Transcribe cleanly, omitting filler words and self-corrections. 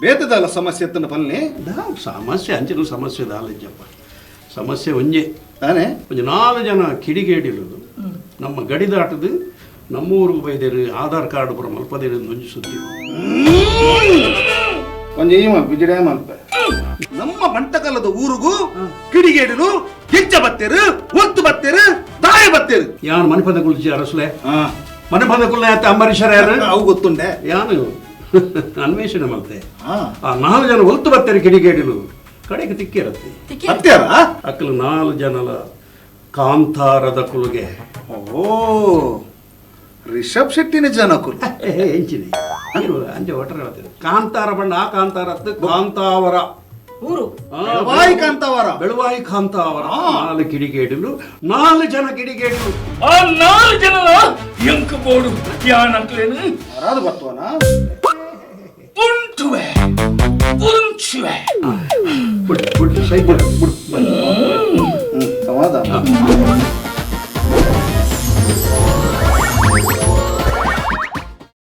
ಬೇತದಾಲ ಸಮಸ್ಯೆ ಎತ್ತನ ಪನ್ನೆ. ದಾ ಸಮಸ್ಯೆ, ಅಂಚಿನ ಸಮಸ್ಯೆ ದಾಲಿಜ್ಜಪ್ಪ. ಸಮಸ್ಯೆ ಒಂಜೆ. ತಾನೆ? ಒಂಜಿ ನಾಲ್ ಜನ ಕಿಡಿಗೇಡಿಲು ನಮ್ಮ ಗಡಿ ದಾಟದು ನಮ್ಮೂರಿಗೆ ಬೈದೇರು, ಆಧಾರ್ ಕಾರ್ಡ್ ಪೂರ ಮಲ್ಪದೇರು ಒಂಜಿ ಸುದ್ದಿ. ಒಂಜಿ ಈ ಮಲ್ಪ ಬಿಜಿಡೆ ಮಲ್ಪ. ನಮ್ಮ ಬಂಟಕಲ್ಲದ ಊರುಗು ಕಿಡಿಗೇಡಿಲು ಹೆಜ್ಜೆ ಬತ್ತೇರು, ಒತ್ತು ಬತ್ತೇರು, ದಾಯ ಬತ್ತೇರು. ಯಾನು ಮನೆ ಕುಲ್ಚಿ ಅರಸುಲೆ, ಮನೆ ಪದ ಕುಲ್ಲ ಅಂಬರೀಷರ ಯಾರು? ಅವು ಗೊತ್ತುಂಡೆ. ಯಾನು ಅನ್ವೇಷಣೆ ಮಲ್ತೆ. ಆ ನಾಲ್ ಜನ ಒಲ್ತು ಬತ್ತೇರು ಕಿಡಿಗೇಡಿಲು ಕಡೆಗೆ ತಿಕ್ಕಿರತ್ತೆ. ಬತ್ತೇರ? ಅಕ್ಕಲು ನಾಲ್ ಜನಲ ಕಾಂತಾರದ ಕುಲುಗೆ. ಓ, ರಿಷಬ್ ಶೆಟ್ಟಿನ ಜನಕುಲು. ಎಂಚಿನಿ ಅಂಚೆ ಒಟ್ಟರೆ ಹೇಳ್ತಾರೆ. ಕಾಂತಾರ ಬಣ್ಣ, ಆ ಕಾಂತಾರ ಕಾಂತಾವರ. ಊರು. ಬೆಳವಾಯಿ ಕಾಂತಾವರ. ಬೆಳವಾಯಿ ಕಾಂತಾವರ. ನಾಲ್ ಕಿಡಿಗೇಡಿಲು, ನಾಲ್ ಜನ ಕಿಡಿಗೇಡಿಲು. ಆ ನಾಲ್ ಜನಲ ಎಂಕ್ ಬೋಡು, ಯಾನಕ್ಲೇನು ಯಾರಾದ್ರು ಬತ್ತವನ? ಪುಂಟುವೆ ಪುಂಚುವೆ. ಬಿಡು ಬಿಡು, ಸೈ ಬಿಡು ಬಿಡು. ಸಮಾಧಾನ.